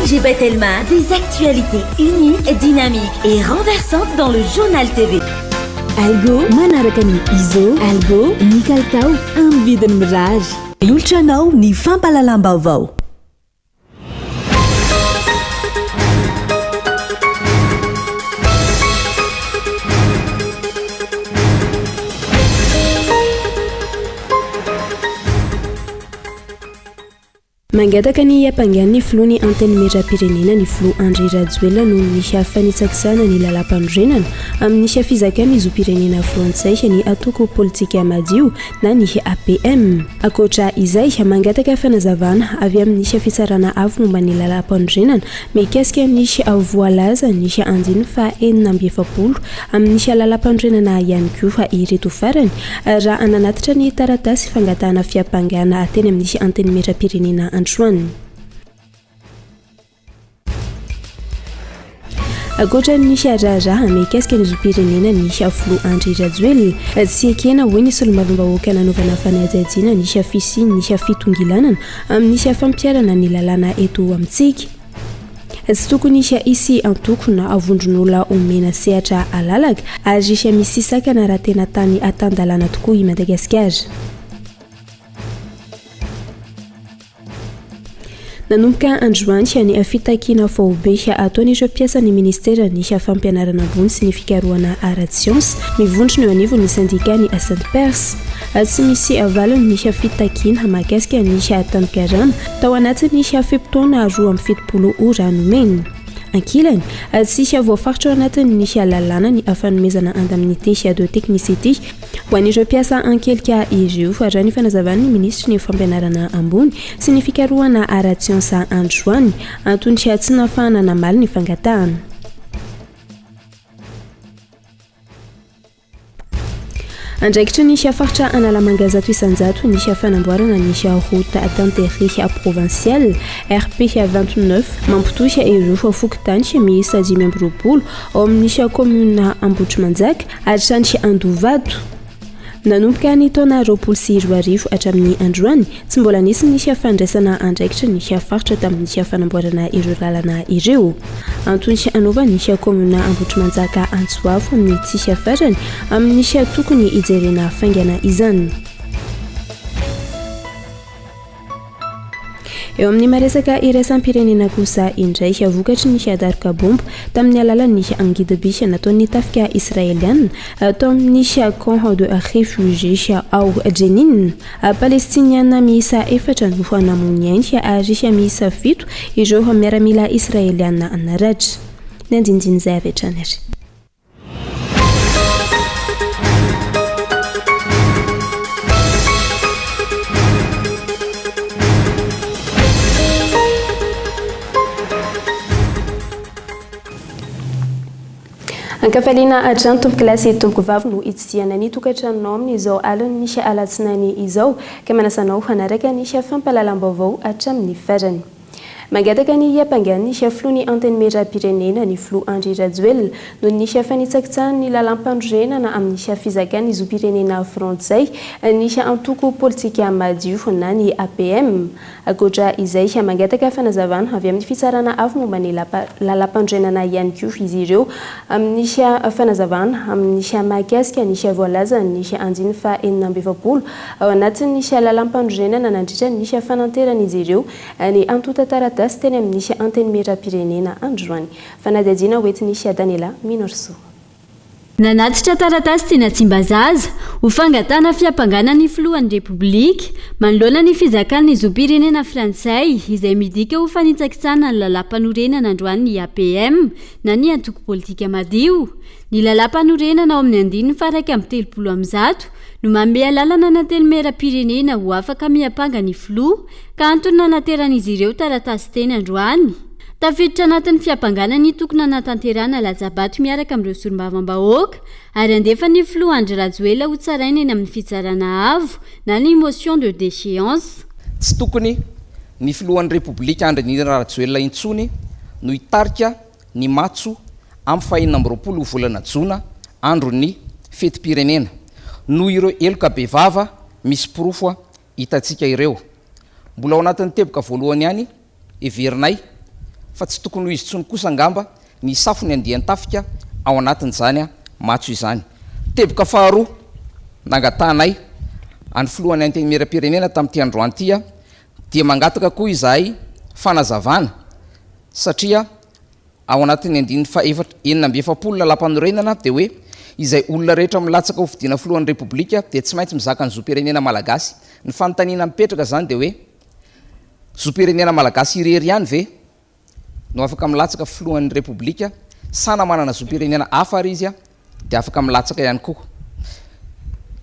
ONG Batelma, des actualités uniques, dynamiques et renversantes dans le Journal TV. Algo, manaraka ny ISO, Algo, ny kalitao amin'ny vidiny mirary. Manolotra anao ny fampahalalam-baovao. Mangataka ny hiampangan'ny filoha ny Antenimierampirenena ny filoha Andry Rajoelina noho ny fanitsakitsahana ny lalàmpanorenana amin'ny fizakan'ny zom-pirenena frantsay ny antoko politika Madio na ny APM. Ankoatra izay, mangataka fanazavana avy amin'ny Fitsarana Avo momba ny Lalàmpanorenana mikasika ny voalazan'ny andininy faha 46 amin'ny Lalàmpanorenana ihany koa ireto farany raha nanatitra ny taratasy fangatahana fiampangana teny amin'ny Antenimierampirenena androany. Ankoatra ny raharaha mikasika ny zom-pirenena ny filoha Andry Rajoelina, tsy ekena hoy ny solombavambahoaka nanaovana fanadihadiana ny fisian'ny fitongilanana amin'ny fampiharana ny lalàna eto amintsika. Tsy tokony hisy antoko na vondron'olona omena sehatra alalaka ary misy sakana raha tena tany tan-dalàna tokoa i Madagasikara. Nanomboka androany ny fitakiana faobe ataon'ireo mpiasan'ny minisiteran'ny fampianarana ambony sy ny fikarohana ara-tsiansa mivondrona eo anivon'ny sendikan'ny Sendpers. Tsy misy valiny ny fitakiana mahakasika ny tambin-karama tao anatin'ny fe-potoana 72 ora nomena. Ankilany, tsy voafaritra ao anatin'ny lalàna ny fanomezana indemnité de technicité Ho an'ireo mpiasa ankelika ireo, raha ny fanazavan'ny minisitry ny fampianarana ambony sy ny fikarohana ara-tsiansa androany, antony tsy nahafahana namaly ny fangatahana. Andraikitry ny faritra Analamanga 100% ny fanamboarana ny route d'intérêt provincial RP 29 mampitohy ireo fokontany miisa 25 ao amin'ny kaominina Ambohitrimanjaka hatrany Andovato. Nanomboka ny taona 2020 hatramin'ny androany, tsy mbola nisy ny fandraisana andraikitry ny faritra tamin'ny fanamboarana ireo lalana ireo. Antony anaovan'ny kaominina Ambohitrimanjaka antso avo amin'ity farany amin'ny tokony hijerena faingana izany. Eo amin'ny maresaka iraisam-pirenena kosa indray, vokatry ny daroka bomba tamin'ny alalan'ny angidim-by nataon'ny tafika israeliana tao amin'ny camp de réfugiés ao Jenin, Palestiniana miisa efatra no namoy ny ainy ary miisa fito ireo miaramila israeliana naratra. Ny andinindin'izay avy hatrany ary. Ankafaliana hatrany tompokolahy sy tompokovavy no hitsidihana ny tokantranonao amin'izao alin'ny alatsinainy izao ka manasa anao hanaraka ny fampahalalam-baovao hatramin'ny farany. Mangataka ny hiampangan'ny filoha ny Antenimierampirenena ny filoha Andry Rajoelina noho ny fanitsakitsahany ny lalàmpanorenana amin'ny fizakany zom-pirenena frantsay ny antoko politika Madio na ny APM. Ankoatra izay, mangataka fanazavana avy amin'ny Fitsarana Avo momba ny lalàmpanorenana ihany koa izy ireo amin'ny fanazavana amin'ny mahakasika ny voalazan'ny andininy faha 46 ao anatin'ny lalàmpanorenana nandritra ny fananteran'izy ireo Ny antontan-taratasy teny amin'ny Antenimierampirenena androany. Fanadihadiana hoentin'i Daniela Minorisoa. Nanatitra taratasy teny Tsimbazaza ho fangatahana fiampangana ny filohan'ny Repoblika manoloana ny fizakany ny zom-pirenena frantsay izay midika ho fanitsakitsahana ny lalàmpanorenana androany ny APM na ny antoko politika madio. Ny lalàmpanorenana ao amin'ny andininy faha 131 no manome alalana ny Antenimierampirenena ho afaka miampanga ny filoha ka antony nanateran'izy ireo taratasy teny androany. Tafiditra anatin'ny fiampangana ny tokony hanatanterahana latsa-bato miaraka amin'ireo solombavambahoaka ary handefa ny filoha Andry Rajoelina ho tsaraina eny amin'ny fitsarana avo na ny motion de déchéance. Tsy tokony ny filohan'ny Repoblika Andry Nirina Rajoelina intsony no hitarika ny matso amin'ny faha 26 volana jona, andron'ny fetim-pirenena, noho ireo heloka bevava misy porofo hitantsika ireo. Mbola ao anatin'ny teboka voalohany ihany, heverinay fa tsy tokony ho izy intsony kosa angamba ny hisafo ny andian-tafika ao anatin'izany matso izany. Teboka faharoa nangatahanay an'ny filohan'ny Antenimierampirenena tamin'ity androany ity dia mangataka koa izahay fanazavana satria ao anatin'ny andininy faha-efatra 46 lalàmpanorenana dia hoe izay olona rehetra milatsaka ho fidiana filohan'ny Repoblika dia tsy maintsy mizaka ny zom-pirenena malagasy. Ny fanontaniana mipetraka izany dia hoe zom-pirenena malagasy irery ihany ve no afaka milatsaka filohan'ny Repoblika sa na manana zom-pirenena hafa ary izy dia afaka milatsaka ihany koa.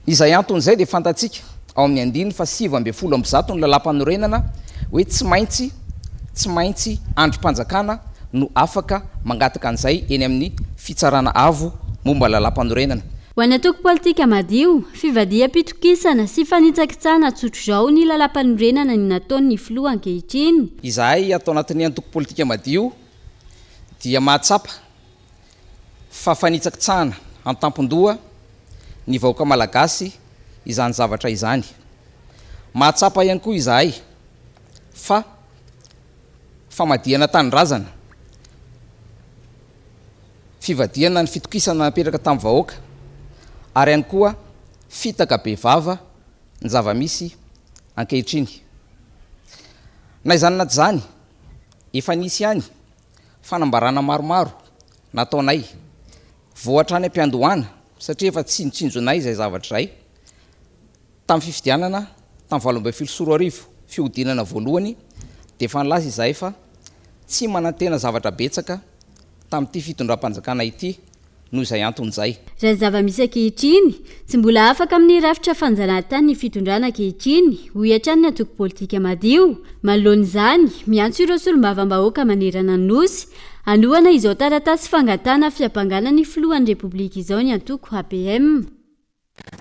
Izay antony izay dia fantatsika ao amin'ny andininy faha 119 ny lalàmpanorenana hoe tsy maintsy tsy maintsy andrim-panjakana no afaka mangataka an'izay eny amin'ny fitsarana avo momba ny lalàmpanorenana. Ho an'ny antoko politika madio, fivadiham-pitokisana sy fanitsakitsahana tsotr'izao ny lalàmpanorenana ny nataon'ny filoha ankehitriny. Izahay ato anatin'ny antoko politika madio dia mahatsapa fa fanitsakitsahana an-tampon-doha ny vahoaka malagasy izany zavatra izany. Mahatsapa ihany koa izahay fa famadihana tanindrazana, fivadihana ny fitokisana napetraka tamin'ny vahoaka ary ihany koa fitaka be vava ny zava-misy ankehitriny. Na izany na tsy izany, efa nisy ihany fanambarana maromaro nataonay vao hatrany am-piandohana satria efa tsinjotsinjonay izay zavatra izay tamin'ny fifidianana tamin'ny 2018 fihodinana voalohany dia efa nilaza izahay fa tsy manantena zavatra betsaka tamin'ity fitondram-panjakana ity noho izay antony izay. Raha ny zava-misy ankehitriny, tsy mbola afaka amin'ny rafitra fanjanahantany ny fitondrana ankehitriny, hoy hatrany ny antoko politika madio. Manoloana izany, miantso ireo solombavambahoaka manerana ny Nosy, hanohana izao taratasy fangatahana fiampangana ny filohan'ny Repoblika izao ny antoko APM.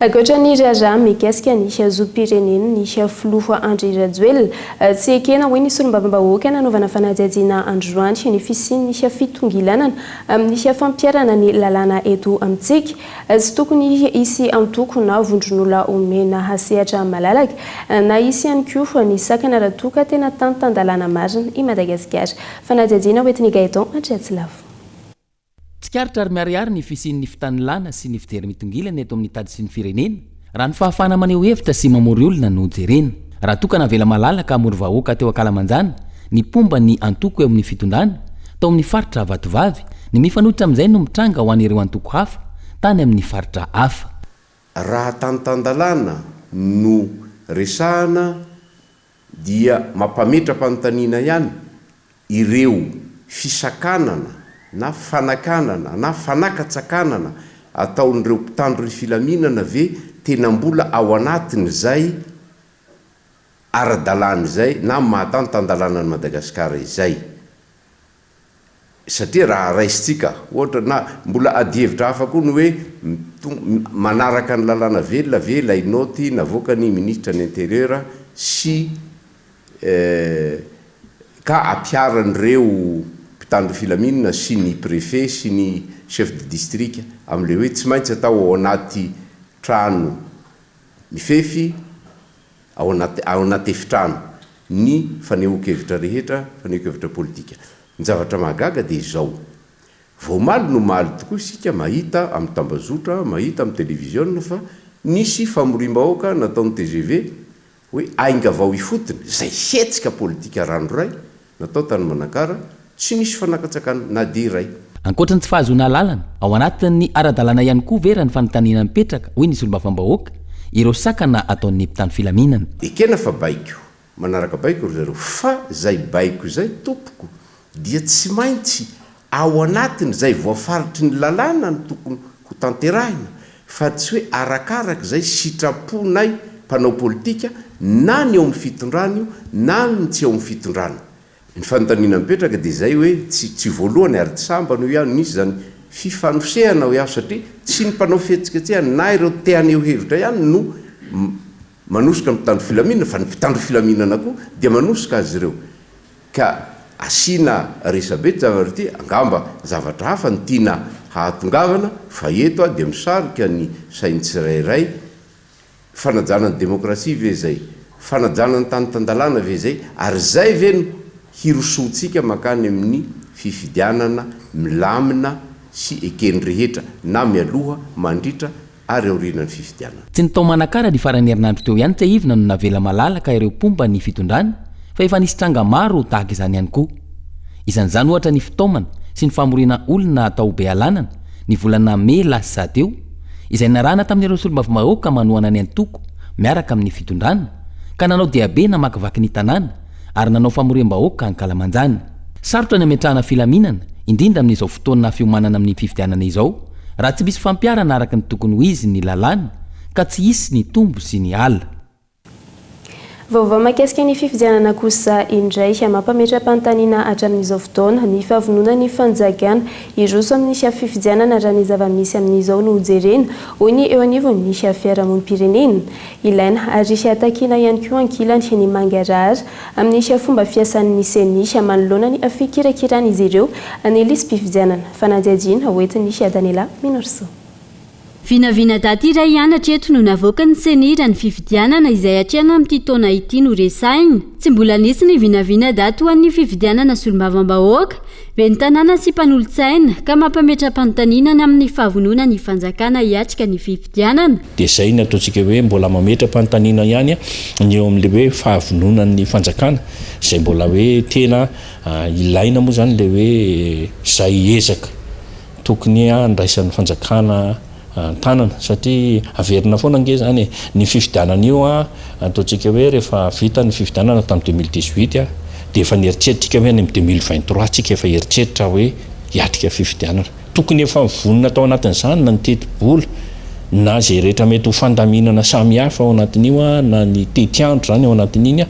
Ankoatra ny raharaha mikasika ny zom-pirenen'ny filoha Andry Rajoelina, tsy ekena hoy ny solombavambahoaka nanaovana fanadihadiana androany ny fisian'ny fitongilanana amin'ny fampiharana ny lalàna eto amintsika. Tsy tokony hisy antoko na vondron'olona omena sehatra malalaka na hisy ihany koa ny sakana raha toa ka tena tany tan-dalàna marina i Madagasikara. Fanadihadiana hoentin'i Gaëtan Andriatsilavo. Tsikaritra ary miharihary ny fisian'ny fitanilana sy ny fijery mitongilana eto amin'ny tady sy ny firenena, raha ny fahafahana maneho hevitra sy mamory olona no jerena. Raha toa ka navela malalaka hamory vahoaka teo ankalamanjana ny mpomba ny antoko eo amin'ny fitondrana, tao amin'ny faritra Vatovavy, ny mifanohitra amin'izay no mitranga ho an'ireo antoko hafa tany amin'ny faritra hafa. Raha tany tan-dalàna no resahana dia mampametra-panontaniana ihany ireo fisakanana na fanakanana na fanakatsakanana ataon'ireo mpitandro ny filaminana ve tena mbola ao anatin'izay ara-dalàna izay na maha tan-dalàna an'i Madagasikara izay? Satria raha raisintsika ohatra na mbola adihevitra hafa koa ny hoe manaraka ny lalàna velona ve ilay naoty navoakan'ny minisitra ny intérieur sy ka ampiharan'ireo mpitandro filaminana sy ny préfet sy ny chef de district amin'ilay hoe tsy maintsy atao ao anaty trano mifefy ao anaty ao anaty efitrano ny fanehoan-kevitra rehetra, fanehoan-kevitra politika. Ny zavatra mahagaga dia izao, vao omaly no omaly tokoa isika mahita amin'ny tambazotra, mahita amin'ny televiziona fa nisy famoriam-bahoaka nataon'ny tgv hoe ainga vao ifotony, izay hetsika politika ranoray natao tany Manakara, tsy nisy fanakatsakana na dia iray. Ankoatra ny tsy fahazoana alalana, ao anatin'ny ara-dalàna ihany koa ve raha ny fanontaniana mipetraka, hoy ny solombavambahoaka, ireo sakana ataon'ny mpitandro filaminana? Ekena fa baiko, manaraka baiko ry zareo, fa izay baiko izay tompoko dia tsy maintsy ao anatin'izay voafaritry ny lalàna no tokony ho tanterahina fa tsy hoe arakaraka izay sitraponay mpanao politika na ny eo amin'ny fitondrana io na ny tsy eo amin'ny fitondrana. Ny fanontaniana mipetraka dia izay hoe tsy tsy voalohany ary tsy sambany hoy aho nisy izany fifanosehana hoy aho satria tsy ny mpanao fihetsiketsehana na ireo te haneho hevitra ihany no manosika ny mpitandro filaminana fa ny mpitandro filaminana koa dia manosika azy ireo Ka asiana resabe ity zavatra ity, angamba zavatra hafa no tiana hahatongavana, fa eto aho dia misarika ny sain'ny tsirairay, fanajana ny demokrasia ve izay? Fanajana ny tany tan-dalàna ve izay? Ary izay ve no. hirosoantsika mankany amin'ny fifidianana milamina sy eken'ny rehetra na mialoha, mandritra ary aorianan'ny fifidianana. Tsy ny tao Manakara ny faran'ny herinandro teo ihany tsiahivina no navela malalaka ireo mpomba ny fitondrana fa efa nisy tranga maro tahaka izany ihany koa. Isan'izany ohatra ny fitaomana sy ny famoriana olona tao Bealanana ny volana mey lasa teo izay narahana tamin'ireo solombavambahoaka manohana ny antoko miaraka amin'ny fitondrana ka nanao diabe namakivaky ny tanàna ary nanao famoriam-bahoaka ankalamanjana. Sarotra ny hametrahana filaminana, indrindra amin'izao fotoana fiomanana amin'ny fifidianana izao, raha tsy misy fampiharana araka ny tokony ho izy ny lalàna ka tsy hisy ny tombo sy ny hala. Vaovao mahakasika ny fifidianana kosa indray. Mampametra-panontaniana hatramin'izao fotoana ny fahavononan'ny fanjakana hiroso amin'ny fifidianana raha ny zava-misy amin'izao no jerena, hoy ny eo anivon'ny fiarahamonim-pirenena. Ilaina ary takiana ihany koa ankilany ny mangarahara amin'ny fomba fiasan'ny Ceni manoloana ny fikirakiran'izy ireo ny lisi-pifidianana. Fanadihadiana hoentin'i Daniela Minorisoa. Vinavina daty iray ihany hatreto no navoakan'ny Ceni raha ny fifidianana izay hatrehana amin'ity taona ity no resahina. Tsy mbola nisy ny vinavina daty ho an'ny fifidianana solombavambahoaka, ben'ny tanàna sy mpanolotsaina ka mampametra-panontaniana ny amin'ny fahavononan'ny fanjakana hiatrika ny fifidianana. Dia izay ny ataontsika hoe mbola mametra-panontaniana ihany ny eo amin'ilay hoe fahavononan'ny fanjakana izay mbola hoe tena ilaina moa izany ilay hoe izay ezaka tokony handraisan'ny fanjakana an-tanana satria averina foana ange izany e! Ny fifidianana io an, ataontsika hoe rehefa vita ny fifidianana tamin'ny 2018 dia efa nieritreritra hoe any amin'ny 2023 tsika efa hieritreritra hoe hiatrika fifidianana. Tokony efa vonona tao anatin'izany na ny tetibola na izay rehetra mety ho fandaminana samihafa ao anatin'io na ny tetiandro izany ao anatin'iny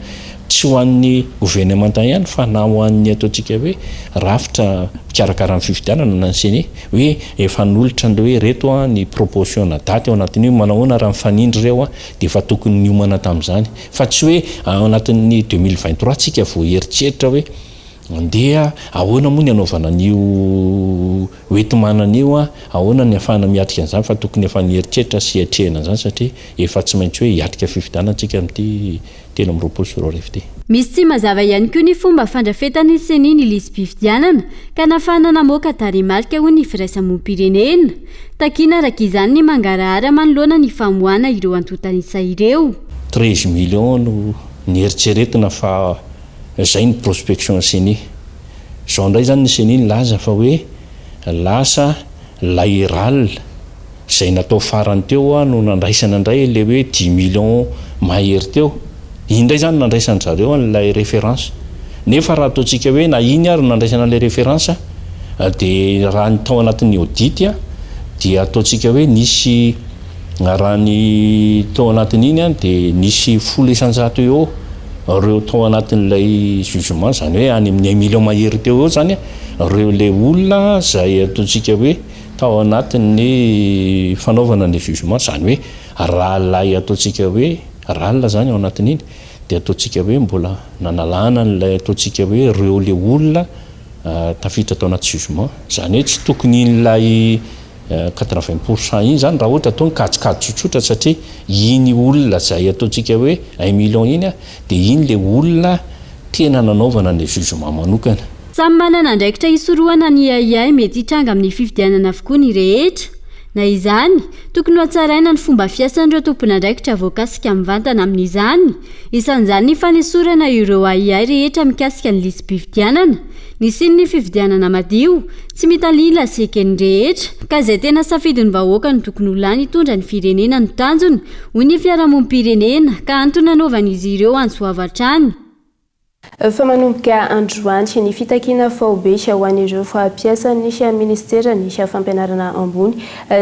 tsy ho an'ny governemanta ihany fa na ho an'ny ataontsika hoe rafitra mpikarakara ny fifidianana na ny ceni hoe efa hanolotra an'ireo hoe ireto ny proposition-na daty ao anatin'io, manahoana raha mifanindry ireo dia efa tokony niomana tamin'izany fa tsy hoe ao anatin'ny 2023 tsika vao hieritreritra hoe andeha ahoana moa ny hanaovana an'io hoenti-manana io, ahoana ny ahafahana miatrika an'izany fa tokony efa nieritreritra sy hiatrehana an'izany satria efa tsy maintsy hoe hiatrika fifidianana tsika amin'ity 2023 ity. Misy tsy mazava ihany koa ny fomba fandrafetan'ny Ceni ny lisi-pifidianana ka nahafahana namoaka tarehimarika hoy ny firaisamonim-pirenena. Takiana araka izany ny mangarahara manoloana ny famoahana ireo antontan'isa ireo. 13 millions no nieritreretina fa izay ny prospection Ceni. Izao indray izany ny Ceni nilaza fa hoe lasa ilay ral Izay natao farany teo no nandraisana indray ilay hoe dix millions mahery teo. Iny indray izany no nandraisan-dry zareo an'ilay référence. Nefa raha ataontsika hoe na iny ary no nandraisana an'ilay référence dia raha ny tao anatin'ny audit dia ataontsika hoe nisy raha ny tao anatin'iny dia nisy 10 isan-jato eo ireo tao anatin'ilay jugement, izany hoe any amin'ny un million mahery teo eo izany ireo ilay olona izay ataontsika hoe tao anatin'ny fanaovana ny jugement, izany hoe raha ilay ataontsika hoe ral izany ao anatin'iny dia ataontsika hoe mbola nanalana an'ilay ataontsika hoe ireo le olona tafiditra tao anaty jugement, izany hoe tsy tokony iny ilay 80 pour cent iny izany raha ohatra atao ny kajikajy tsotsotra satria iny olona izay ataontsika hoe un million iny dia iny le olona tena nanaovana ny jugement manokana. Samy manana andraikitra hisorohana ny ahiahy mety hitranga amin'ny fifidianana avokoa ny rehetra. Na izany, tokony hohatsaraina ny fomba fiasan'ireo tompon'andraikitra voakasika mivantana amin'izany, isan'izany ny fanesorana ireo ahiahy rehetra mikasika ny lisi-pifidianana, nisian'ny fifidianana madio, tsy mitanila sy eken'ny rehetra, ka izay tena safidin'ny vahoaka no tokony ho lany hitondra ny firenena no tanjona, hoy ny fiarahamonim-pirenena, ka antony nanaovan'izy ireo antso avo hatrany. Fa manomboka androany ny fitakiana faobe ho an'ireo mpiasan'ny minisiteran'ny fampianarana ambony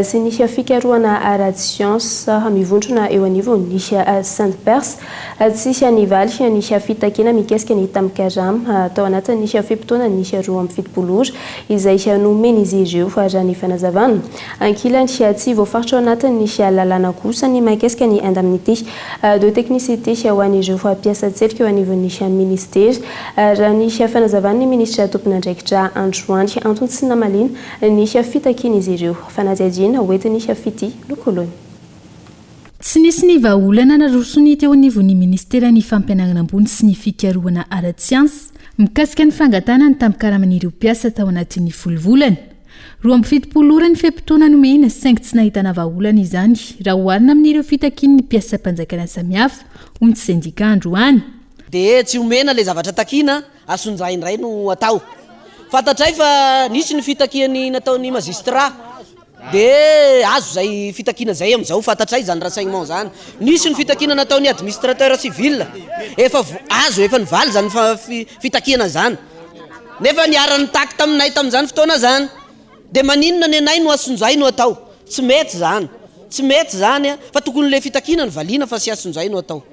sy ny fikarohana ara-tsiansa mivondrona eo anivon'ny Sendpers. Tsy nivaly ny fitakiana mikasika ny tambin-karama tao anatin'ny fe-potoanan'ny 72 ora izay nomen'izy ireo raha ny fanazavana. Ankilany, tsy voafaritra ao anatin'ny lalàna kosa ny mahakasika ny indemnité de technicité ho an'ireo mpiasa tselika eo anivon'ny minisitera, raha ny fanazavan'ny minisitra tompon'andraikitra androany. Antony tsy namaliana ny fitakian'izy ireo. Fanadihadiana hoentin'ny Fitia Lokolony. Tsy nisy ny vahaolana narosony teo anivon'ny minisiteran'ny Fampianarana ambony sy ny fikarohana ara-tsiansa. Mikasika ny fangatahana ny tambin-karaman'ireo mpiasa tao anatin'ny folo volana. 72 ora ny fe-potoana nomena saingy tsy nahitana vahaolana izany raha oharina amin'ireo fitakian'ny mpiasam-panjakana samihafa, hoy ny sendika androany. Dia tsy omena ilay zavatra takiana, asonjay indray no atao. Fantatray fa nisy ny fitakiany nataon'ny magistrat. Dia azo izay fitakiana izay amin'izao, fantatray izany renseignement izany. Nisy ny fitakiana nataon'ny administrateur civil, efa azo, efa nivaly izany fitakiana izany. Nefa niara-nitaky taminay tamin'izany fotoana izany. Dia maninona ny anay no asonjay no atao? Tsy mety izany. Tsy mety izany fa tokony ilay fitakiana no valiana fa tsy asonjay no atao.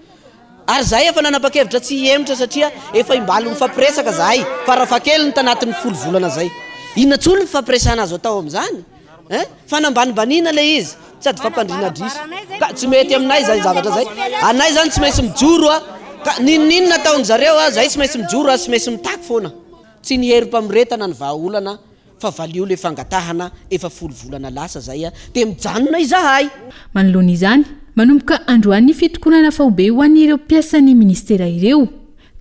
Ary izahay efa nanapa-kevitra tsy hihemotra satria efa imbalo mifampiresaka izahay farafahakeliny tanatin'ny folo volana izay. Inona intsony ny fifampiresahana azo atao amin'izany eh? Fanambanimbaniana ilay izy sady fampandriana adrisa. Ka tsy mety aminay izay zavatra izay. Anay izany tsy maintsy mijoro a! Ka n'inon'inona ataon-dry zareo a, izahay tsy maintsy mijoro ary tsy maintsy mitaky foana. Tsy ny herim-pamoretana ny vahaolana fa valio le fangatahana efa folo volana lasa zay a de mijanona izahay. Manoloana izany, manomboka androany ny fitokonana faobe ho an'ireo mpiasan'ny minisitera ireo.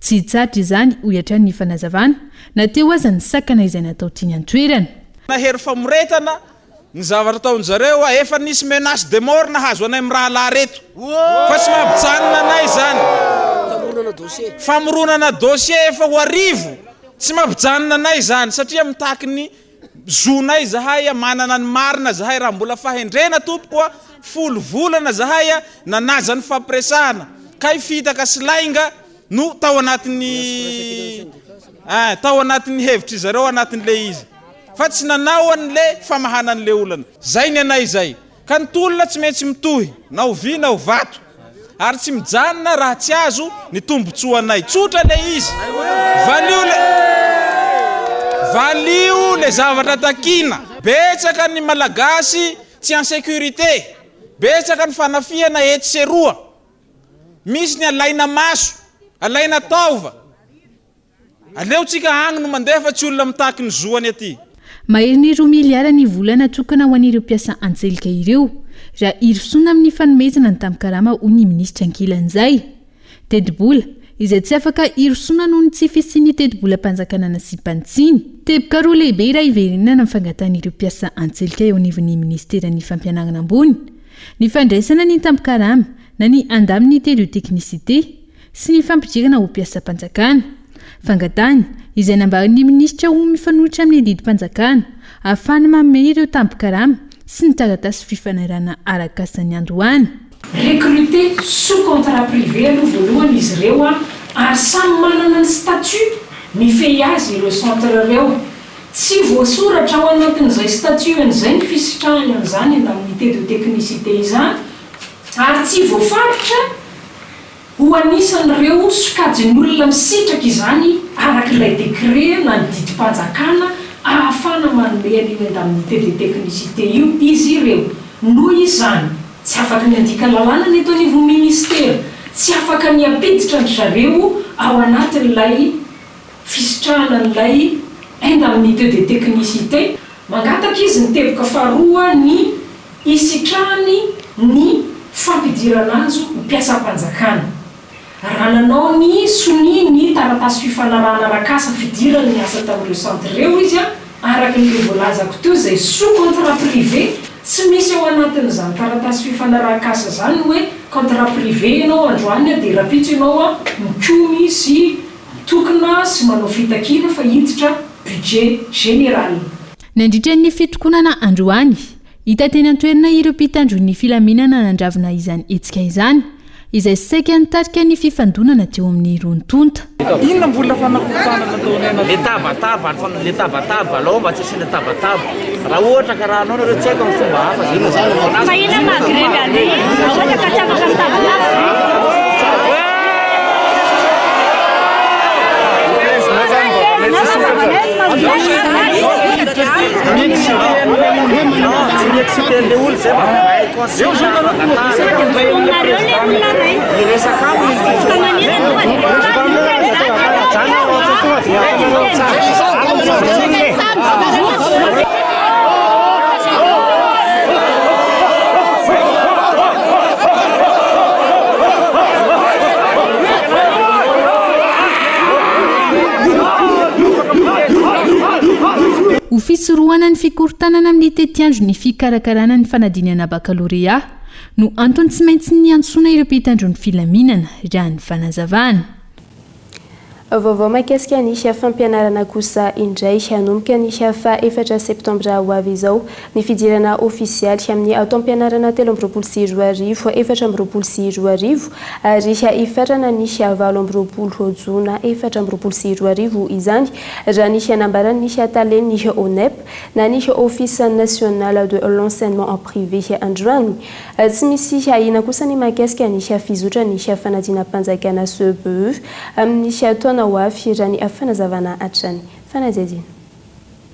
Tsy hitsahatra izany, hoy hatrany ny fanazavana, na teo aza ny sakana izay natao teny an-toerana. Na hery famoretana ny zavatra ataon-dry zareo a, efa nisy menace de mort nahazo anay mirahalahy reto fa tsy mampijanona anay izany. Famoronana dossier efa ho arivo Tsy mampijanona anay izany satria mitaky ny zonay zahay, manana ny marina zahay, raha mbola fahendrena tompoko a, folo volana zahay nanaja ny fampiresahana, kay fitaka sy lainga no tao anatin'ny eh, tao anatin'ny hevitr'i zareo anatin'le izy fa tsy nanao an'le famahana an'le olana. Zay ny anay zay. Ka ny tolona tsy maintsy mitohy na ho vy na ho vato ary tsy mijanona raha tsy azo ny tombotsoanay. Tsotra le izy. Valio le Valio le zavatra takiana. Betsaka ny Malagasy tsy en sécurité. Betsaka ny fanafihana etsy sy eroa. Misy ny alaina maso, alaina taova. Aleo tsika agny no mandeha fa tsy olona mitaky ny zoany aty. Maherin'ny roa miliara ny vola natokana ho an'ireo mpiasa an-tselika ireo, raha hirosoana amin'ny fanomezana ny tambin-karama hoy ny minisitra ankilan'izay. Tetibola, izay tsy afaka hirosoana noho ny tsy fisian'ny tetibolam-panjakana nasiam-panitsiana. Teboka roa lehibe raha hiverenana ny fangatahan'ireo mpiasa an-tselika eo anivon'ny minisiteran'ny fampianarana ambony, ny fandraisana ny tambin-karama na ny indemnité de technicité, sy ny fampidirana ho mpiasam-panjakana. Fangatahana, izay nambaran'ny minisitra ho mifanohitra amin'ny didim-panjakana, ahafahana manome ireo tambin-karama sy ny taratasy fifanarahana arak'asa niandohana. Recruter sous contrat privé aloha voalohany izy ireo ary samy manana ny statut mifehy azy ireo centre ireo. Tsy voasoratra ao anatin'izay statut-ny izay ny fisitrahany an'izany indemnité de technicité izany ary tsy voafaritra Ho anisan'ireo sokajin'olona misitraka izany araka ilay décret na ny didim-panjakana ahafahana manome an'io indemnité de technicité io izy ireo. Noho izany, tsy afaka ny handika lalàna ny eto anivon'ny ministera, tsy afaka ny hampiditra an-dry zareo ao anatin'ilay fisitrahana an'ilay indemnité de technicité. Mangataka izy ny teboka faharoa ny hisitrahany ny fampidirana azy ho mpiasam-panjakana. Raha nanao ny sonia ny taratasy fifanarahana arak'asa fidirany niasa tamin'ireo centre ireo izy, araka ny voalazako teo izay sous contrat privé, tsy misy ao anatin'izany taratasy fifanarahan-kasa izany ny hoe contrat privé ianao androany dia rahampitso ianao mikomy sy mitokona sy manao fitakiana fa hiditra budget général. Nandritra ny fitokonana androany, hita teny an-toerana ireo mpitandro ny filaminana nandravona izany hetsika izany, izay saika nitarika ny fifandonana teo amin'ny roa tonta. Inona mbola fanakorontanana ataonay anareo? Le tabataba, le tabataba, alao mba tsy asiana tabataba. Raha ohatra ka raha anao nareo tsy haiko amin'ny fomba hafa zay no Fa inona maha grevy an'io raha ohatra ka tsy afaka mitabataba ve? Ho fisorohana ny fikorontanana amin'ny tetiandro ny fikarakarana ny fanadinana bakalorea no antony tsy maintsy niantsoana ireo mpitandro ny filaminana, raha ny fanazavana. Vaovao mahakasika ny fampianarana kosa indray. Hanomboka ny faha efatra septambra ho avy izao ny fidirana ofisialy amin'ny taom-pianarana 2023, 2024 ary hifarana ny 28 jona 2024 izany, raha ny nambaran'ny talen'ny ONEP na ny Office National de l'Enseignement Privé androany. Tsy misy ahiana kosa ny mahakasika ny fizotran'ny fanadinam-panjakana CEPE amin'ny taona ho avy, raha ny fanazavana hatrany. Fanadihadiana.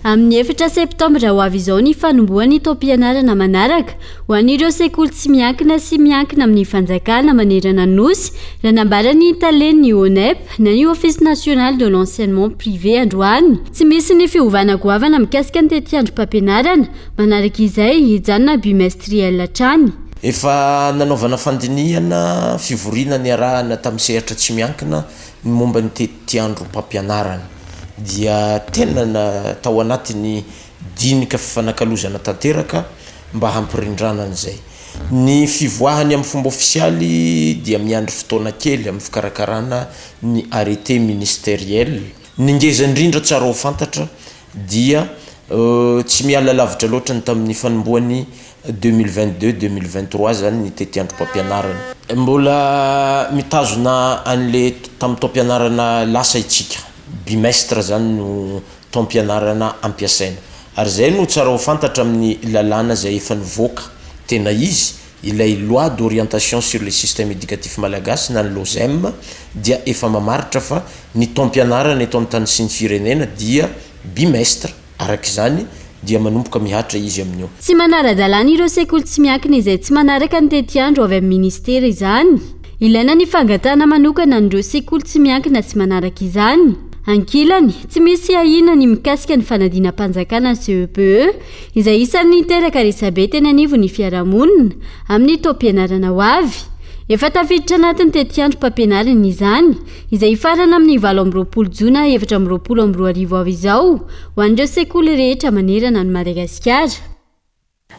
Amin'ny efatra septambra ho avy izao ny fanombohan'ny taom-pianarana manaraka ho an'ireo sekoly tsy miankina sy miankina amin'ny fanjakana manerana ny Nosy, raha nambaran'ny talen'ny ONEP na ny Office National de l'Enseignement Privé androany. Tsy misy ny fiovana goavana mikasika ny tetiandrom-pampianarana. Manaraka izay, hijanona bimestriel hatrany. Efa nanaovana fandinihana, fivoriana niarahana tamin'ny sehatra tsy miankina ny momba ny tetiandrom-pampianarana. Dia tena tao anatin'ny dinika fifanakalozana tanteraka mba hampirindrana an'izay. Ny fivoahany amin'ny fomba ofisialy dia miandry fotoana kely amin'ny fikarakarana ny arrêté ministériel. Ny ngeza indrindra tsara ho fantatra dia tsy miala lavitra loatra ny tamin'ny fanombohan'ny 2022, 2023 izany ny tetiandrom-pampianarana. Mbola mitazona an'le tamin'ny taom-pianarana lasa itsika, bimestre izany no taom-pianarana ampiasaina. Ary izay no tsara ho fantatra amin'ny lalàna izay efa nivoaka tena izy, ilay loi d'orientation sur le système éducatif malagasy na ny LOSEM dia efa mamaritra fa ny taom-pianarana eto amin'ny tany sy ny firenena dia bimestre, araka izany dia manomboka mihatra izy amin'io. Tsy manara-dalàna ireo sekoly tsy miankina izay tsy manaraka ny tetiandro avy amin'ny minisitera izany. Ilaina ny fangatahana manokana an'ireo sekoly tsy miankina tsy manaraka izany. Ankilany, tsy misy ahiana ny mikasika ny fanadinam-panjakana CEPE, izay isan'ny niteraka resabe teny anivon'ny fiarahamonina amin'ny taom-pianarana ho avy. Efa tafiditra anatin'ny tetiandrom-pampianarana izany, izay hifarana amin'ny 28 jona 2024 avy izao, ho an'ireo sekoly rehetra manerana an'i Madagasikara.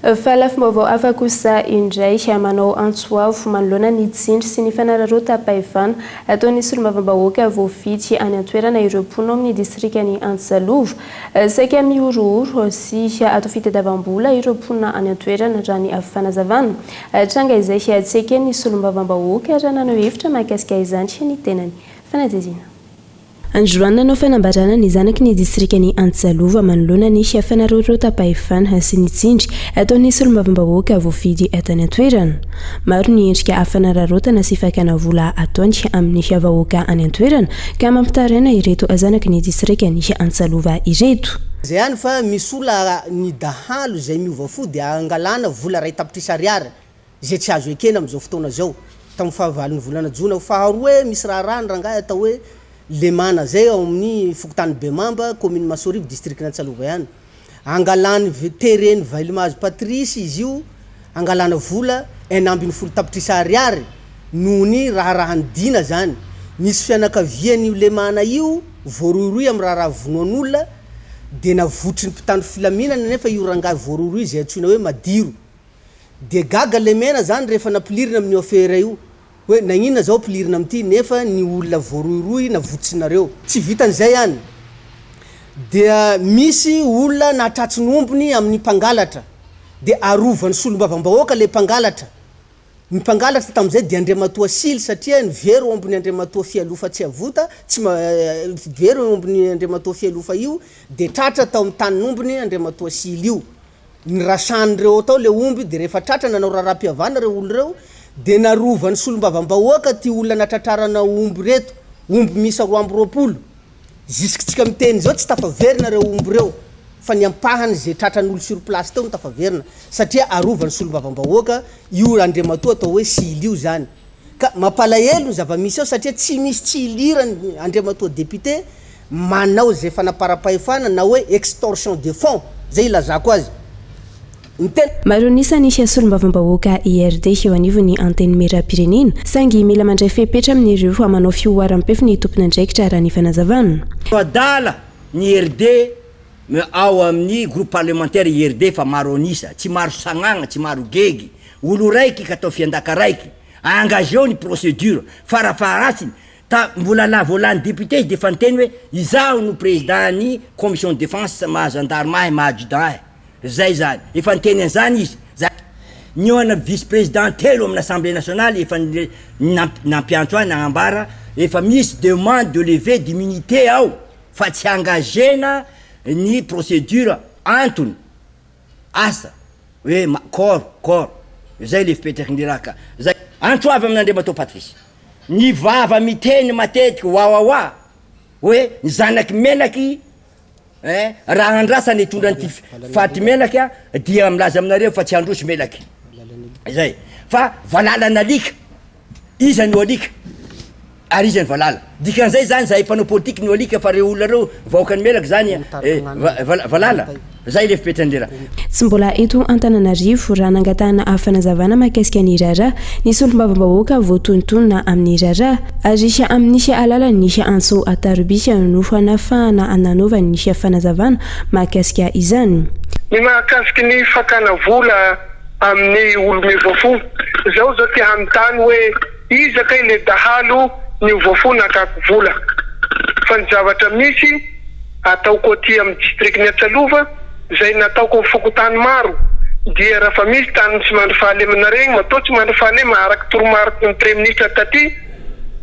Fa lafim-baovao hafa kosa indray, manao antso avo manoloana ny tsindry sy ny fanararaotam-pahefana ataon'ny solombavambahoaka voafidy any an-toerana ireo mponina ao amin'ny distrikan'i Antsalova. Saika mihorohoro sy atao fitadiavam-bola ireo mponina any an-toerana raha ny fanazavana. Tranga izay tsy eken'ny solombavambahoaka raha naneho hevitra mahakasika izany ny tenany. Fanadihadiana. Androany nanao fanambarana ny zanaky ny distrikan'i Antsalova manoloana ny fanararaotam-pahefana sy ny tsindry ataon'ny solombavambahoaka voafidy tany an-toerana. Maro ny endrika fanararaotana sy fakana vola ataony amin'ny vahoaka any an-toerana ka mampitaraina ireto zanaky ny distrikan'i Antsalova ireto. Izay ihany fa misy olona ny dahalo izay miova fo dia angalana vola iray tapitrisa ariary. izay tsy azo ekena amin'izao fotoana izao. Tamin'ny fahavalon'ny volana jona, faharoa misy raharaha ny rangahy atao hoe Lemana izay ao amin'ny fokontany Bemamba, kaominina Masoarivo, distrikan'Antsalova ihany. Angalany teren'i Vailimahazo Patrice izy io, angalana vola 16 tapitrisa ariary noho ny raharahan'i Dina izany. Nisy fianakavian'io Lemana io voarohirohy amin'ny raharaha vonoan'olona dia navotry ny mpitandro filaminana nefa io rangahy voarohirohy izay antsoina hoe Madiro. Dia gaga Lemena zany rehefa nampilirina amin'io affaire io hoe nagnina zao ampilirina amin'ity nefa ny olona voarohirohy navotsinareo. Tsy vitan'izay ihany dia misy olona nahatratry ny ombiny amin'ny mpangalatra dia arovan'ny solombavambahoaka le mpangalatra. Ny mpangalatra tamin'izay dia Andriamatoa Sily satria ny very ombiny Andriamatoa Fialofa Tsiavota tsy very ombiny Andriamatoa Fialofa io dia tratra tao amin'ny tanin'ombiny Andriamatoa Sily io. Nirasan'ireo tao le omby de rehefa tratra nanao raharaham-pihavana ireo olona ireo de narovan'ny solombavambahoaka ty olona natratrarana omby reto, omby miisa 22, jusque-tsika miteny izao tsy tafaverina ireo omby ireo fa ny ampahany ze tratran'olo sur place teo no tafaverina satria arovan'ny solombavambahoaka io andriamatoa atao hoe Sily io zany. Ka mampalahelo ny zava-misy ao satria tsy misy tsy ilirany Andriamatoa député manao izay fanaparam-pahefana na hoe extorsion de fonds zay ilazako azy. Ny tena. Maro an'isa ny solombavambahoaka IRD eo anivon'ny Antenimierampirenena, saingy mila mandray fepetra amin'ireo manao fihoaram-pefy ny tompon'andraikitra raha ny fanazavana. Adala ny IRD. ao amin'ny groupe parlementaire IRD fa maro an'isa, tsy maro sagnagna, tsy maro gegy, olo raiky ka atao fiandaka raiky, engageo ny procédure, farafaharatsiny ta mbola la vao lany député izy defa niteny hoe izaho no président ny commission de défense maha gendarme ahy maha adjudant ahy, zay zany, efa niteny an'izany izy, za nihaona vice président telo amin'ny assemblée nationale efa nampiantso ahy nagnambara efa misy demande de levée d'immunité ao. fa tsy engagena ny procédure antony asa hoe ma corps corps zay le fipetraky ny raha ka zay antso avy amin'Andriamatoa Patrice ny vava miteny matetiky wawawa hoe ny zanaky menaky eh raha andrasana hitondra an'ity faty menaky a dia milaza aminareo fa tsy handroso melaky zay fa valalan'alika Iza no alika ary iza ny valala? Dikan'izay zany zahay mpanao politique no alika fa reo olona reo vahoakan'i Melaky zany valala? Zay le fipetran'le raha. Tsy mbola eto Antananarivo raha nangatahana fanazavana mahakasika ny raharaha ny solombavambahoaka voatonontonona amin'ny raharaha ary amin'ny alalan'ny antso an-taroby no hanafahana nanaovany ny fanazavana mahakasika izany. Ny mahakasiky ny fakana vola amin'ny olo miova fo. Zaho zao te hanontany hoe iza kay le dahalo niova fo nakako vola? Fa ny zavatra misy ataoko aty amin'ny district ny Antsalova zay nataoko amin'ny fokontany maro dia rafa misy tany tsy mandry fahalemana regny matoa tsy mandry fahalema araky toromariky ny praiministra taty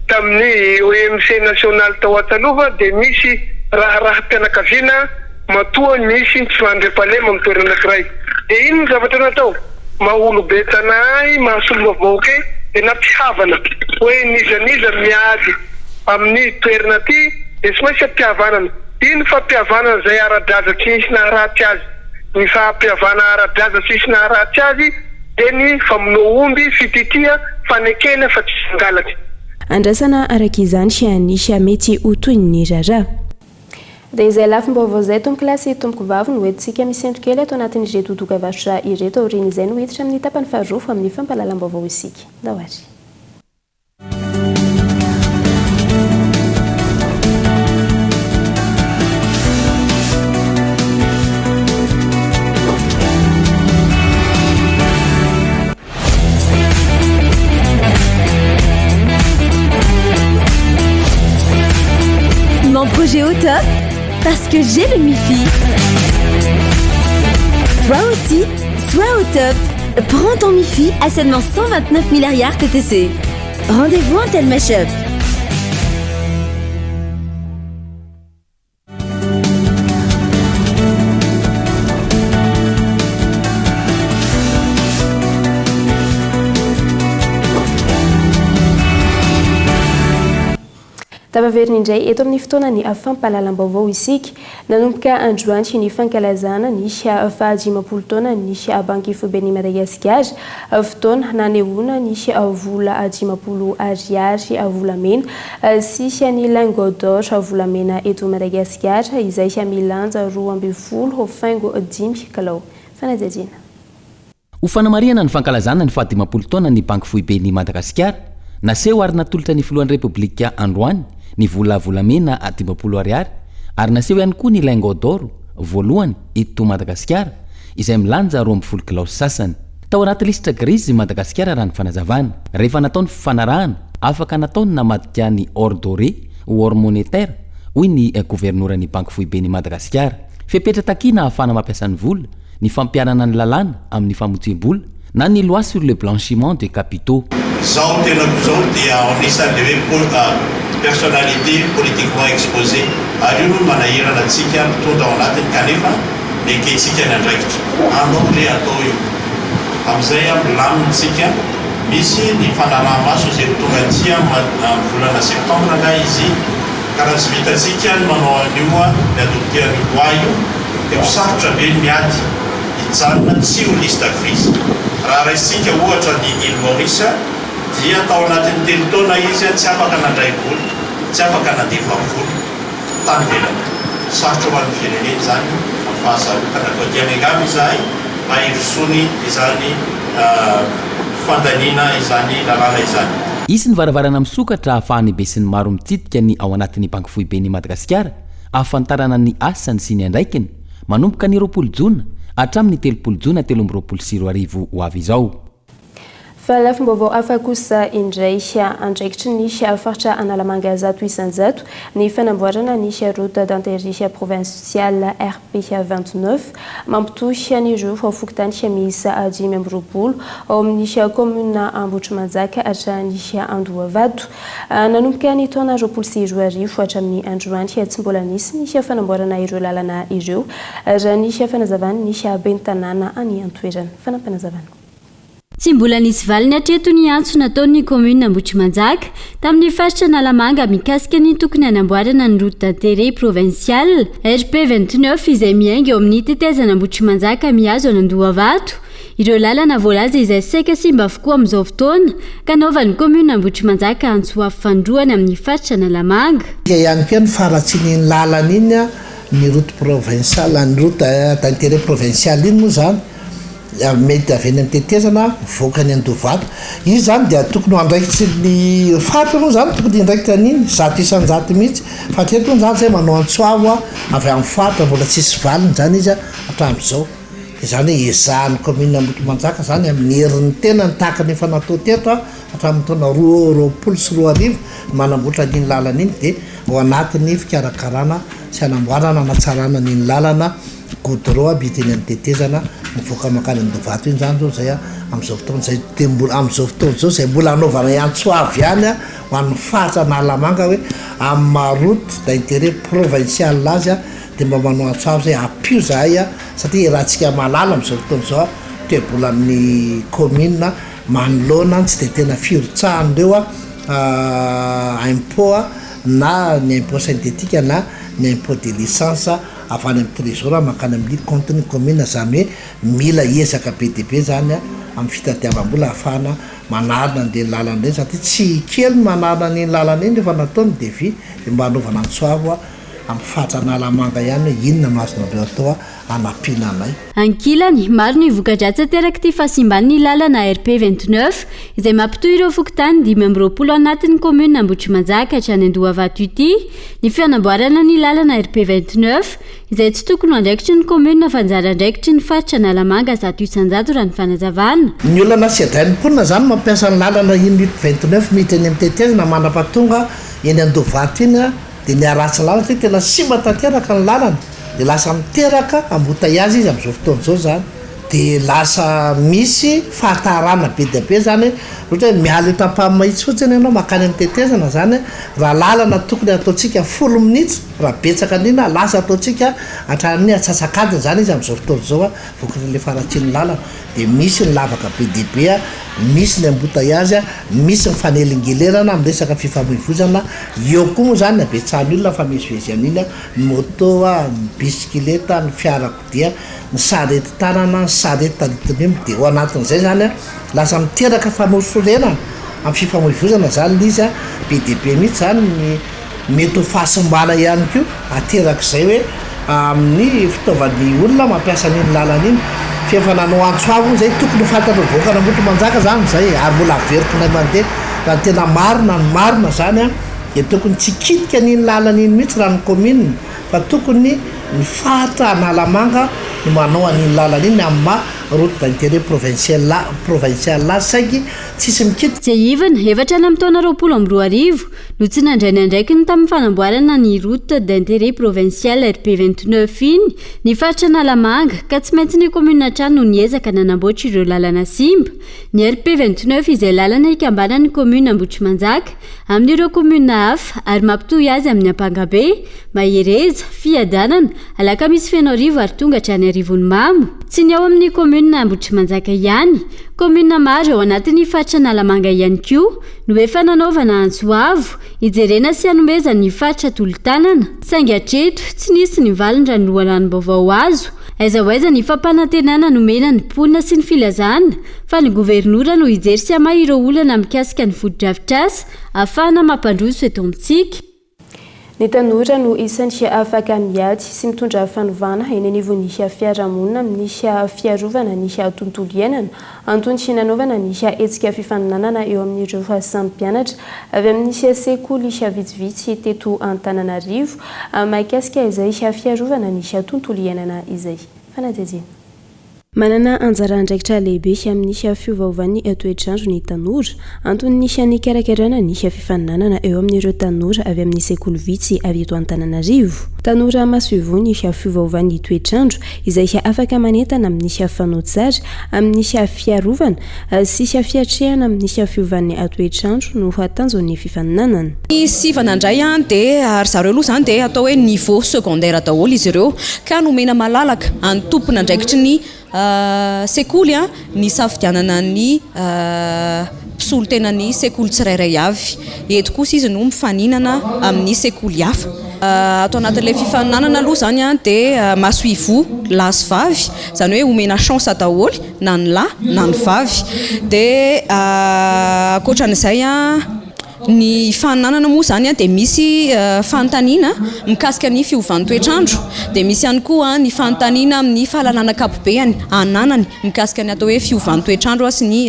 tamin'ny OMC national tao Antsalova dia misy raharaham-pianakaviana Matoa misy ny tsy fandriampahalema amin'ny toerana anankiray dia inona ny zavatra natao? Maha olobe tanà ahy, maha solombavambahoaka ahy dia nampihavana hoe n'iza n'iza miady amin'ny toerana aty dia tsy maintsy ampihavanana. Iny fampihavanana izay ara-draza tsy nisy naharatsy azy. Ny fampihavana ara-draza tsy nisy naharatsy azy dia ny famonoa omby, fititia, fanekena fa tsy hangalatra. Andrasana araka izany ny mety ho tohin'ny raharaha. Dia izay lafim-baovao izay tompokolahy sy tompokovavy no entintsika misento kely ato anatin'ireto dokavarotra ireto aorian'izay no hiditra amin'ny tapany faharoa amin'ny fampahalalam-baovao isika. Ndao ary. Mon projet au top Parce que j'ai le MiFi. Toi aussi, sois au top. Prends ton MiFi à seulement 129 milliards TTC. Rendez-vous en Telma Shop. Tafaverina indray eto amin'ny fotoanan'ny fampahalalam-baovao isika. Nanomboka androany ny fankalazana ny fahadimampolo taonan'ny Banky Foiben'i Madagasikara. Fotoana nanehoana ny vola 50 ariary volamena sy ny lingot d'or volamena eto Madagasikara izay milanja 12 faingo dimy kilao. Fanadihadiana. Ho fanamarihana ny fankalazana ny fahadimampolo taonan'ny Banky Foiben'i Madagasikara, naseho ary natolotra ny Filohan'ny Repoblika androany ny vola volamena 50 ariary ary naseho ihany koa ny lingot d'or voalohany eto Madagasikara izay milanja 12 kilao sy sasany. Tao anaty lisitra grise i Madagasikara raha ny fanazavana. Rehefa natao ny fifanarahana, afaka natao ny namadika ny or doré ho or monétaire, hoy ny governoran'ny Banky Foiben'i Madagasikara. Fepetra takiana ahafahana mampiasa ny vola, ny fampiharana ny lalàna amin'ny famotsiam-bola na ny loi sur le blanchiment de capitaux. Izaho tenako izao dia anisan'ilay hoe personnalité politiquement exposée ary io no manahirana antsika mpitondra ao anatiny kanefa nekentsika ny andraikitra. Andao re atao io. Amin'izay milamina tsika. Misy ny fanaraha-maso izay ho tonga aty amin'ny volana septembre angaha izy iny. Ka raha tsy vitantsika ny manao an'io, mi-adopter an'io loi io dia ho sarotra be ny miady hijanona tsy ho liste grise. Raha raisintsika ohatra ny Ile Maurice dia tao anatin'ny telo taona izy tsy afaka nandray vola, tsy afaka nandefa vola tany ivelany. Sarotra ho an'ny firenena izany amin'ny fahasarotana. Koa dia miangavy izahay mba hirosoany izany fandaniana izany lalàna izany. Hisy ny varavarana misokatra ahafahan'ny besinimaro mitsidika ny ao anatin'ny Banky Foiben'i Madagasikara ahafantarana ny asany sy ny andraikiny. manomboka ny 20 jona hatramin'ny 30 jona 2023 ho avy izao. Fa lafim-baovao hafa kosa indray, andraikitry ny faritra Analamanga 100% ny fanamboarana ny route d'intérêt provincial RP 29 mampitohy an'ireo fokontany miisa 25 ao amin'ny kaominina Ambohitrimanjaka hatrany Andohavato. Nanomboka ny taona 2020 hatramin'ny androany, tsy mbola nisy ny fanamboarana ireo lalana ireo, raha ny fanazavan'ny ben'ny tanàna any an-toerana. Fanampinazavana. Tsy mbola nisy valiny hatreto ny antso nataon'ny kaominina Ambohitrimanjaka tamin'ny faritra Analamanga mikasika ny tokony hanamboarana ny route d'intérêt provincial, RP 29, izay miainga eo amin'ny tetezana Ambohitrimanjaka mihazo an'Andohavato. Ireo lalana voalaza izay saika simba avokoa amin'izao fotoana ka anaovan'ny kaominina Ambohitrimanjaka antso avo fanindroany amin'ny faritra Analamanga. Ihany koa ny faharatsian'iny lalana iny, ny route provinciale, ny route d'intérêt provincial iny moa izany. Mety avy eny amin'ny tetezana mivoaka any Andovato. Izy izany dia tokony ho andraikitry ny faritra moa izany tokony hiandraikitra an'iny 100% mihitsy. Fa hatreto moa izany izay manao antso avo avy amin'ny faritra mbola tsisy valiny izany izy hatramin'izao. Dia izany hoe ezahan'ny kaominina Ambohitrimanjaka izany amin'ny herin'ny tenany tahaka ny efa natao teto hatramin'ny taona 2022 ny manamboatra an'iny lalana iny dia ao anatin'ny fikarakarana sy hanamboarana hanatsarana an'iny lalana Goudron aby hita eny amin'ny tetezana mivoaka mankany Andovato iny zany zao zay amin'izao fotoana izay dia mbola amin'izao fotoana izao izay mbola anaovana antso avo ihany ho an'ny faritra Analamanga hoe amin'ny maha route d'intérêt provincial azy dia mba manao antso avo zay ampio zahay satria iarahantsika mahalala amin'izao fotoana izao toe-bolan'ny commune manoloana tsy dia tena firotsahan'ireo impôt na ny impôt synthétique na ny impôt de licence avy any amin'ny trésor mankany amin'ny compte-n'ny commune, izany hoe mila ezaka be dia be izany amin'ny fitadiavam-bola ahafahana manarina an'ireny lalana ireny satria tsy kely ny manarina an'iny lalana iny rehefa natao ny devis dia mba hanaovana antso avo amin'ny faritra Analamanga ihany hoe inona no azonareo atao hanampiana anay. Ankilany, maro ny voka-dratsy aterak'ity fahasimban'ny lalana RP 29 izay mampitohy ireo fokontany 25 anatin'ny kaominina Ambohitrimanjaka hatrany Andohavato ity ny fanamboarana ny lalana RP 29 izay tsy tokony ho andraikitry ny kaominina fa anjara andraikitry ny faritra Analamanga 100% raha ny fanazavana. Ny olana sedrain'ny mponina izany mampiasa ny lalana iny RP 29 miditra eny amin'ny tetezana mandra-pahatonga eny Andohavato iny dia miharatsy lalana satria tena simba tanteraka ny lalana. Dia lasa miteraka embouteillage izy amin'izao fotoana izao izany, dia lasa misy fahatarana be dia be izany, ohatra hoe miala eto Ampahamahitsy fotsiny ianao mankany amin'ny tetezana izany, raha lalana tokony hataontsika 10 minitra, raha betsaka indrindra lasa ataontsika hatramin'ny atsasak'adiny izany izy amin'izao fotoana izao vokatrin'ilay faharatsian'ny lalana, dia misy ny lavaka be dia be, misy ny embouteillage, misy ny fanelingelenana amin'ny resaka fifamoivoizana, eo koa moa izany ny habetsahan'ny olona mifamezivezy amin'iny. ny moto, ny bisikileta, ny fiarakodia, ny sarety tanana, ny sarety taritin'ny omby, dia ao anatin'izay izany lasa miteraka fanorisorenana amin'ny fifamoivoizana izany ilay izy, be dia be mihitsy izany ny mety ho fahasimbana ihany koa aterak'izay hoe amin'ny fitaovan'ny olona mampiasa an'iny lalana iny, f'efa nanao antso avo hono izay, tokony ho fantatry ny vahoakan'Ambohitrimanjaka izany izay ary mbola averiko indray mandeha raha ny tena marina ny marina izany an. Dia tokony tsy hikitika an'iny lalana iny mihitsy raha ny commune fa tokony ny faritra Analamanga no manao an'iny lalana iny amin'ny maha route d'intérêt provincial provincial azy saingy tsisy mikitika. Tsiahivina, efa hatrany amin'ny taona 2020 no tsy nandray ny andraikiny tamin'ny fanamboarana ny route d'intérêt provincial RP 29 iny ny faritra Analamanga ka tsy maintsy ny commune hatrany no niezaka nanamboatra ireo lalana simba. Ny RP 29 izay lalana ikambanan'ny commune Ambohitrimanjaka amin'ireo kaominina hafa ary mampitohy azy amin'ny Ampangabe, Mahereza, Fiadanana, Alakamisy Fenoarivo ary tonga hatrany Arivonimamo. Tsy ny ao amin'ny kaominina Ambohitrimanjaka ihany, kaominina maro ao anatin'ny faritra Analamanga ihany koa no efa nanaovana antso avo hijerena sy hanomezan'ny faritra tolo-tanana, saingy hatreto tsy nisy ny valiny raha ny loharanom-baovao azo. Aiza ho aiza ny fampanantenana nomena ny mponina sy ny filazana fa ny governora no hijery sy hamaha ireo olana mikasika ny fotodrafitrasa ahafahana mampandroso eto amintsika. Ny tanora no isan'ny afaka miady sy mitondra fanovana eny anivon'ny fiarahamonina amin'ny fiarovana ny tontolo iainana. Antony nanaovana ny hetsika fifaninanana eo amin'ireo samy mpianatra avy amin'ny sekoly vitsivitsy teto Antananarivo mahakasika izay fiarovana ny tontolo iainana izay. Fanadihadiana. Manana anjara andraikitra lehibe amin'ny fiovaovan'ny toetr'andro ny tanora. Antony nikarakarana ny fifaninanana eo amin'ireo tanora avy amin'ny sekoly vitsy avy eto Antananarivo. Tanora masoivoho ny fiovaovan'ny toetr'andro izay afaka manentana amin'ny fanao tsara amin'ny fiarovana sy fiatrehana amin'ny fiovan'ny toetr'andro no tanjon'ny fifaninanana. Ny sivana indray dia ry zareo aloha izany dia atao hoe niveau secondaire daholo izy ireo ka nomena malalaka an'ny tompon'andraikitry ny sekoly ny hisafidianana ny mpisolo tena ny sekoly tsirairay avy. Eto kosa izy no mifaninana amin'ny sekoly hafa. Ato anatin'ilay fifaninanana aloha izany dia masoivoho lahy sy vavy, izany hoe omena chance daholo na ny lahy na ny vavy. Dia ankoatran'izay, ny faninanana moa izany dia misy fanontaniana mikasika ny fiovan'ny toetr'andro, dia misy ihany koa ny fanontaniana amin'ny fahalalana ankapobeany ananany mikasika ny atao hoe fiovan'ny toetr'andro sy ny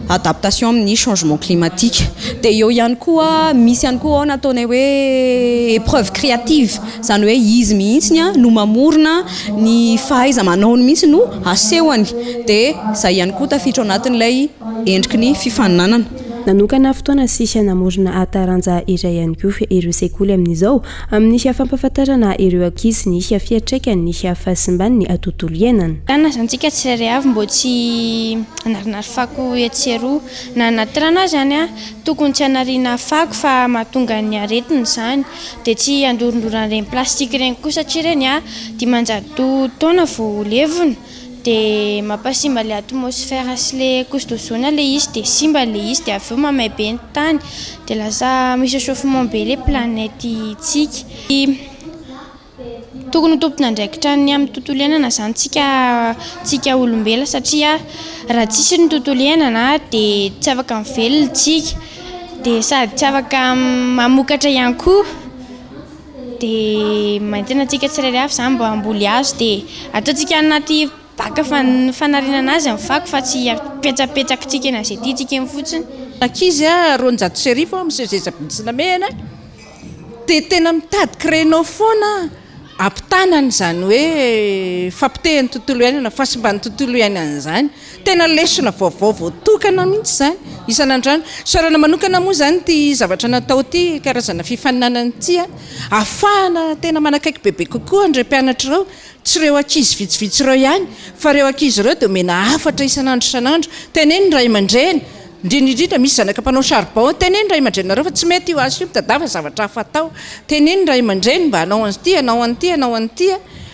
adaptation amin'ny changement climatique. Dia eo ihany koa misy ihany koa ao ny ataonay hoe épreuve créative, izany hoe izy mihitsy no mamorona ny fahaiza-manaony mihitsy no asehony, dia izay ihany koa tafiditra ao anatin'ilay endriky ny fifaninanana. Nanokana fotoana sy namorona taranja iray ihany koa ireo sekoly amin'izao, amin'ny fampahafantarana ireo ankizy ny fiantraikan'ny fahasimban'ny tontolo iainana. Rano izany tsika tsirairay avy mbô tsy hanarinary fako etsy sy eroa na anaty rano aza izany an, tokony tsy hanariana fako fa mahatonga ny aretina izany, dia tsy handorondoro an'ireny plastique ireny koa satria ireny an 500 taona vao ho levona. Dia mampasimba ilay atmosphère sy ilay couche d'ozone ilay izy dia simba ilay izy dia avy eo mamay be ny tany dia lasa misy échauffement be ilay planète-ntsika. Tokony ho tompon'andraikitra ny amin'ny tontolo iainana izany tsika tsika olombelona satria raha tsisy ny tontolo iainana dia tsy afaka mivelona tsika dia sady tsy afaka mamokatra ihany koa. Dia manentana antsika tsirairay avy izany mba hamboly hazo dia ataontsika anaty bac fanariana anazy ny fako fa tsy apetsapetsakitsika eny amin'izay tiantsika eny fotsiny. Ankizy a, 1200 aho miseho zeza bintsina mehana dia tena mitady créneau foana ampitana an'izany hoe fahapotehan'ny tontolo iainana, fahasimban'ny tontolo iainana izany. Tena lesona vaovao voatokana mihitsy izany isan'andro any. Isaorana manokana moa izany ity zavatra natao ity, karazana fifaninanana ity, ahafahana tena manakaiky bebe kokoa an'ireo mpianatra ireo, tsy ireo ankizy vitsivitsy ireo ihany, fa ireo ankizy ireo dia omena hafatra isan'andro isan'andro, teneno ny ray aman-dreny, indrindra indrindra misy zanaka mpanao charbon, teneno ny ray aman-dreninareo fa tsy mety io asa io, mitadiava zavatra hafa atao, teneno ny ray aman-dreny mba hanao an'ity, hanao an'ity, hanao an'ity.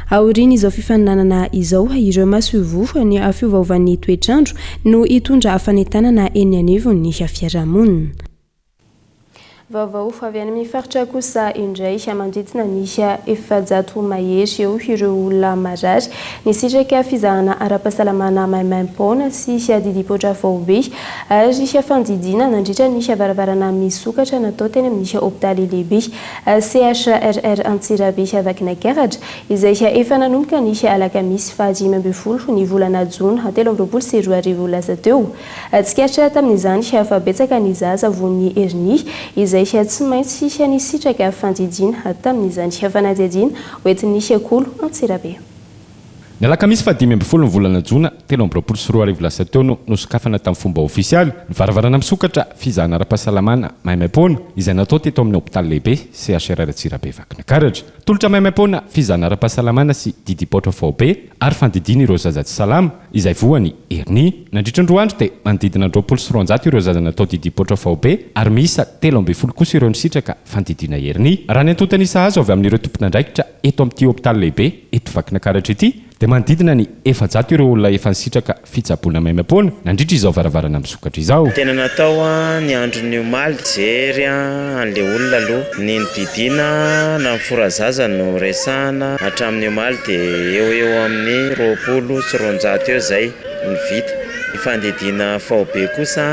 Aorian'izao fifaninanana izao, ireo masoivoho ny fiovaovan'ny toetr'andro no hitondra fanentanana eny anivon'ny fiarahamonina. Vaovao avy any amin'ny faritra kosa indray, manodidina ny 400 mahery eo ireo olona marary nisitraka fizahana ara-pahasalamana maimaim-poana sy didim-poitra faobe ary fandidiana nandritra ny varavarana misokatra natao teny amin'ny hopitaly lehibe CHRR Antsirabe Vakinankaratra, izay efa nanomboka ny alakamisy faha 15 ny volana jona 2023 lasa teo. Tsikaritra tamin'izany fa betsaka ny zaza voan'ny hernie izay tsy maintsy nisitraka fandidiana tamin'izany fanadihadiana hoentin'ny Kolo Antsirabe. Ny alakamisy faha 15 ny volana jona 2023 lasa teo no nosokafana tamin'ny fomba ofisialy ny varavarana misokatra fizahana ara-pahasalamana maimaimpoana izay natao teto amin'ny hopitaly lehibe CHRR Antsirabe Vakinankaratra. Tolotra maimaimpoana fizahana ara-pahasalamana sy didim-paotra faobe ary fandidiana ireo zaza tsy salama izay voan'ny hernie. Nandritra ny roa andro dia manodidina ny 220 ireo zaza natao didim-paotra faobe ary miisa 13 kosa ireo nisitraka fandidiana hernie. Raha ny antontan'isa azo avy amin'ireo tompon'andraikitra eto amin'ity hopitaly lehibe eto Vakinankaratra ity dia manodidina ny 400 ireo olona efa nisitraka fitsaboana maimaimpoana nandritra izao varavarana misokatra izao. Tena natao ny andron'ny omaly jery an'le olona aloha. Ny nodidiana na ny fora zaza no resahana hatramin'ny omaly dia eo ho eo amin'ny 220 eo izay ny vita. Ny fandidiana faobe kosa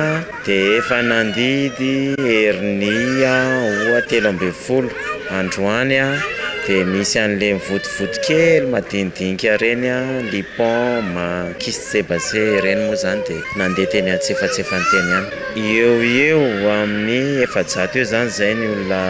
dia efa nandidy hernia oa 13. Androany dia misy an'le mivontovonto kely madinidinika ireny, lipome, kyste sébacé, ireny moa izany dia nandeha teny antsefatsefany teny ihany. Eo ho eo amin'ny 400 eo izany izay ny olona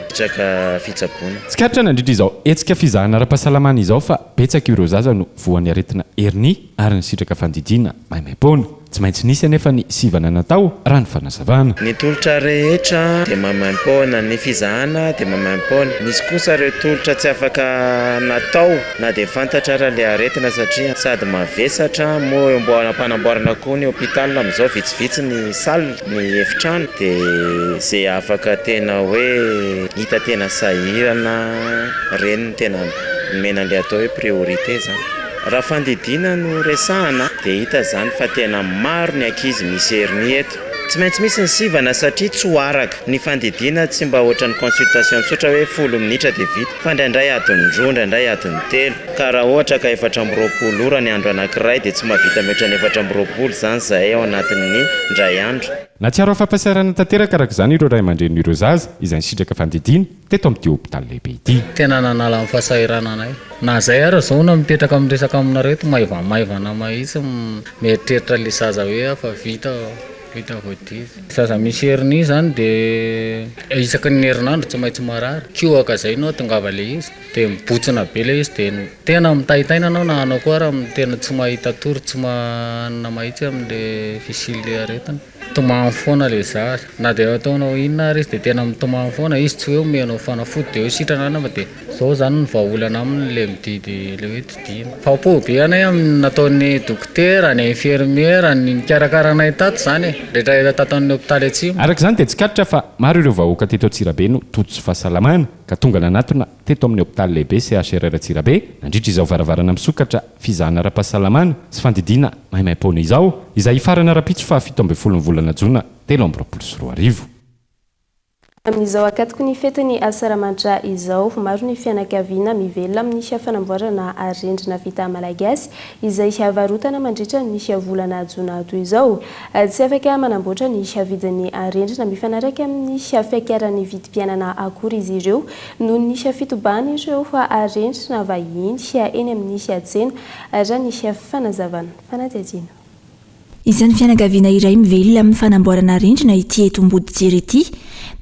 nisitraka fitsaboana. Tsikaritra nandritra izao hetsika fizahana ara-pahasalamana izao fa betsaka ireo zaza no voan'ny aretina hernie ary nisitraka fandidiana maimaim-poana. Tsy maintsy nisy anefa ny sivana natao, raha ny fanazavana. Ny tolotra rehetra dia maimaim-poana, ny fizahana dia maimaim-poana. Misy kosa ireo tolotra tsy afaka natao na dia fantatra ara ilay aretina satria sady mavesatra moa eo am-panamboarana koa ny hôpital amin'izao vitsivitsy ny salle, ny efitrano dia izay afaka tena hoe hita tena sahirana ireny no tena nomena an'ilay atao hoe priorité izany. Raha fandidiana no resahana dia hita izany fa tena maro ny ankizy misy hernie eto. Tsy maintsy misy ny sivana satria tsy ho araka. Ny fandidiana tsy mba ohatran'ny consultation tsotra hoe folo minitra dia vita fa indraindray adiny roa indraindray adiny telo. Ka raha ohatra ka 24 ora ny andro anankiray dia tsy mahavita mihoatra ny 24 izany izahay ao anatin'ny indray andro. Nahatsiaro afa-pahasahiranana tanteraka araka izany ireo ray aman-drenin'ireo zaza izay nisitraka fandidiana teto amin'ity hopitaly lehibe ity. Tena nanala ny fahasahirananay. Na zay ara zao na mipetraka miresaka aminareo eto maivamaivana mahitsy mieritreritra le zaza hoe afa vita vita voadidy. Zaza misy hernie zany de isaky ny herinandro tsy maintsy marary, kiohaka zay no ahatongava le izy de mibotsina be le izy de tena mitaintaina anao na anao koa ara tena tsy mahita tory tsy mahanina mahitsy amle fisian'le aretina. Mitomany foana le zaza. Na dia ataonao inona ary izy dia tena mitomany foana izy, tsy hoe omenao fanafody dia hoe sitrana any fa dia zao zany ny vahaolana aminy le mididy le hoe didiana. Afapo be anay amin'ny nataon'ny dokotera, ny infirmiera, ny nikarakara anay tato zany e, rehetra rehetra tato amin'ny hopitaly Atsimo. Araka izany dia tsikaritra fa maro ireo vahoaka teto Antsirabe no tojo tsy fahasalamana ka tonga nanatona teto amin'ny hopitaly lehibe CHRR Antsirabe nandritra izao varavarana misokatra fizahana ara-pahasalamana sy fandidiana maimaim-poana izao, izay hifarana rahampitso faha 17 ny volana jona 2023. Amin'izao ankatoky ny fetin'ny Asaramanitra izao, maro ny fianakaviana mivelona amin'ny fanamboarana arendrina vita malagasy izay varotana mandritra ny volana jona toy izao. Tsy afaka manamboatra ny vidin'ny arendrina mifanaraka amin'ny fiakaran'ny vidim-piainana akory izy ireo noho ny fitobahan'ireo arendrina vahiny eny amin'ny tsena, raha ny fanazavana. Fanadihadiana. Isan'ny fianakaviana iray mivelona amin'ny fanamboarana rindrina ity eto Amboditsiry ity.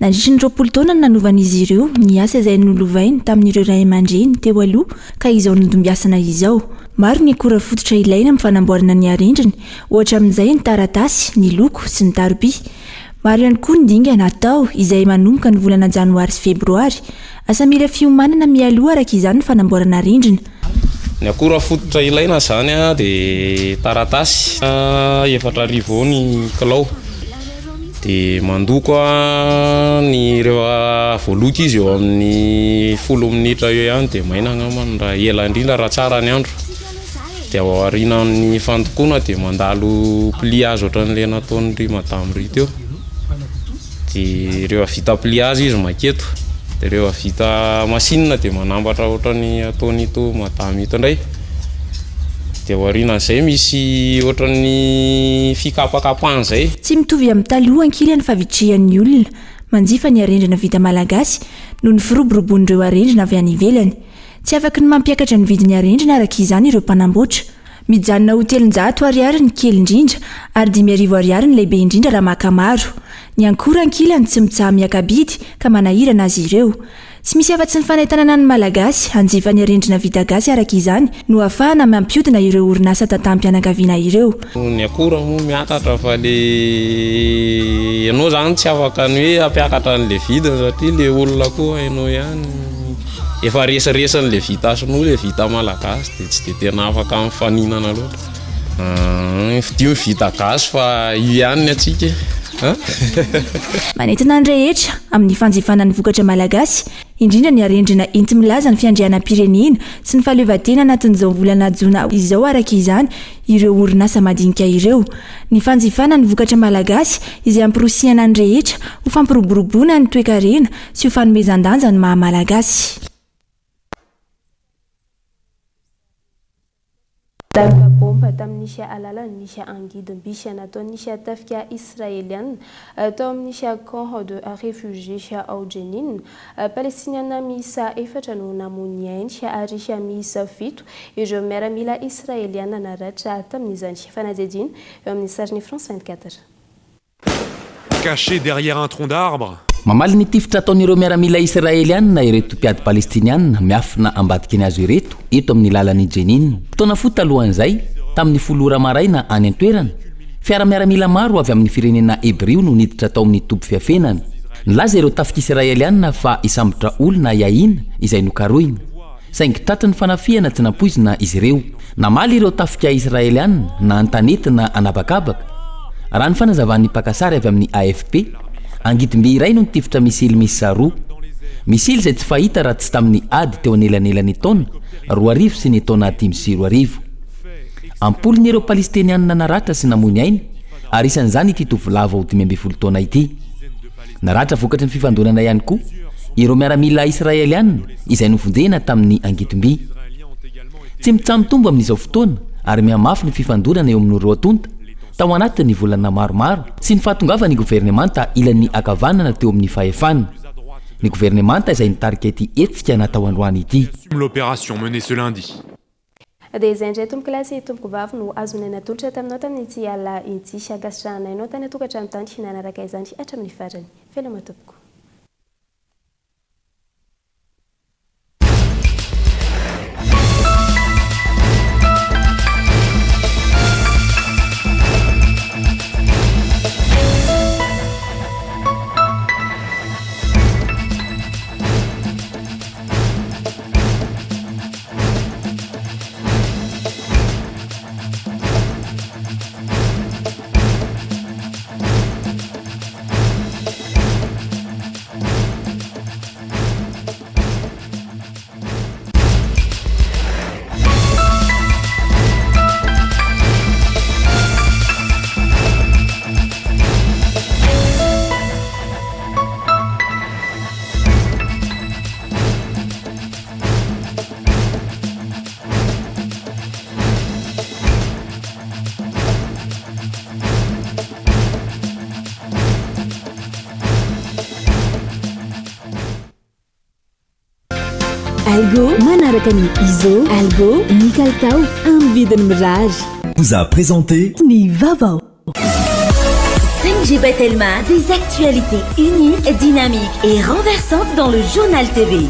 Nandritry ny 20 taona no nanovan'izy ireo ny asa izay nolovainy tamin'ireo ray aman-dreny teo aloha ka izao nodimbiasana izao. Maro ny akora fototra ilaina amin'ny fanamboarana ny arendrina, ohatra amin'izay ny taratasy, ny loko sy ny taroby. Maro ihany koa ny dingana atao izay manomboka ny volana janoary sy febroary. Asa mila fiomanana mialoha araka izany ny fanamboarana rindrina. Ny akora fototra ilaina izany dia taratasy, 4000 eo ny kilao. Dia mandoko ny rehefa voaloka izy eo amin'ny folo minitra eo ihany dia maina angambany raha ela indrindra raha tsara ny andro. Dia ao aorianan'ny fandokoana dia mandalo pliage ohatran'ilay nataon'ry madame ry teo. Dia rehefa vita pliage izy maketo. Dia rehefa vita machine dia manambatra ohatran'ny ataon'ito madame ito indray. Dia aorianan'izay misy ohatran'ny fikapakapana izay. Tsy mitovy amin'ny taloha ankilany fa vitrihan'ny olona manjifa ny arendrina vita malagasy noho ny firoborobon'ireo arendrina avy any ivelany. Tsy afaky ny mampiakatra ny vidin'ny arendrina araka izany ireo mpanamboatra. Mijanona ho 300 ariary ny kely indrindra ary 5000 ariary ny lehibe indrindra raha maka maro. Ny ankora ankilany tsy mitsaha-miaka-bidy ka manahirana azy ireo. Tsy misy afa-tsy ny fanentanana ny Malagasy hanjifa ny arendrina vita gasy araka izany no ahafahana mampiodina ireo orinasa tantanam-pianakaviana ireo. Ny akora moa miakatra fa le ianao zany tsy afaka ny hoe hampiakatra an'le vidiny satria le olona koa hainao ihany efa resiresin'le vita sinoa le vita malagasy de tsy de tena afaka mifaninana loatra. Fidio ny vita gasy fa io ihany ny antsika e. Manentana ny rehetra amin'ny fanjifana ny vokatra malagasy, indrindra ny arendrina enti-milaza ny fiandrianam-pirenena sy ny fahaleovantena anatin'izao volana jona izao araka izany ireo orinasa madinika ireo. Ny fanjifana ny vokatra malagasy izay amporosihana ny rehetra ho fampiroboroboana ny toekarena sy ho fanomezan-danja ny maha malagasy. Daroka baomba. fa tamin'ny alalan'ny angidim-by nataon'ny tafika Israeliana tao amin'ny camp de réfugiés ao Jenin, Palestiniana miisa efatra no namoy ny ainy ary miisa fito ireo miaramila Israeliana naratra tamin'izany. Fanadihadiana eo amin'ny sarin'ny France 24. Caché derrière un tronc d'arbre. Mamaly ny tifitra ataon'ireo miaramila Israeliana ireto mpiady Palestiniana miafina ambadiky ny hazo ireto eto amin'ny lalan'i Jenin. Fotoana fohy talohan'izay, tamin'ny folo ora maraina any an-toerana, fiara miaramila maro avy amin'ny firenena Hebrio no niditra tao amin'ny toby fiafenana. Nilaza ireo tafika Israeliana fa hisambotra olona ahiahiana izay nokarohina. Saingy tratry ny fanafihana tsy nampoizina izy ireo. Namaly ireo tafika Israeliana na an-tanety na an'habakabaka. Raha ny fanazavan'ny mpaka sary avy amin'ny AFP, angidim-by iray no nitifitra misily miisa roa. Misily izay tsy fahita raha tsy tamin'ny ady teo anelanelan'ny taona 2000 sy ny taona 2005. Am-polony ireo Palestiniana naratra sy namoy ny ainy ary isan'izany ity tovolahy vao 15 taona ity. Naratra vokatry ny fifandonana ihany koa ireo miaramila Israeliana izay novonjena tamin'ny angidim-by. Tsy mitsaha-mitombo amin'izao fotoana ary mihamafy ny fifandonana eo amin'ny roa tonta tao anatin'ny volana maromaro sy ny fahatongavan'ny governemanta ilany ankavanana teo amin'ny fahefana. Ny governemanta izay nitarika ity hetsika natao androany ity. L'opération menée ce lundi. Dia izay indray tompokolahy sy tompokovavy no azonay natolotra taminao tamin'ity alina ity. Ankasitrahanay anao tany an-tokantrano tany nanaraka izany hatramin'ny farany. Veloma tompoko. Algo manaraka ny Izo, Algo ny kalitao amin'ny vidiny mirary. Vous a présenté ny vaovao. 5G by Telma, des actualités uniques, dynamiques et renversantes dans le journal TV.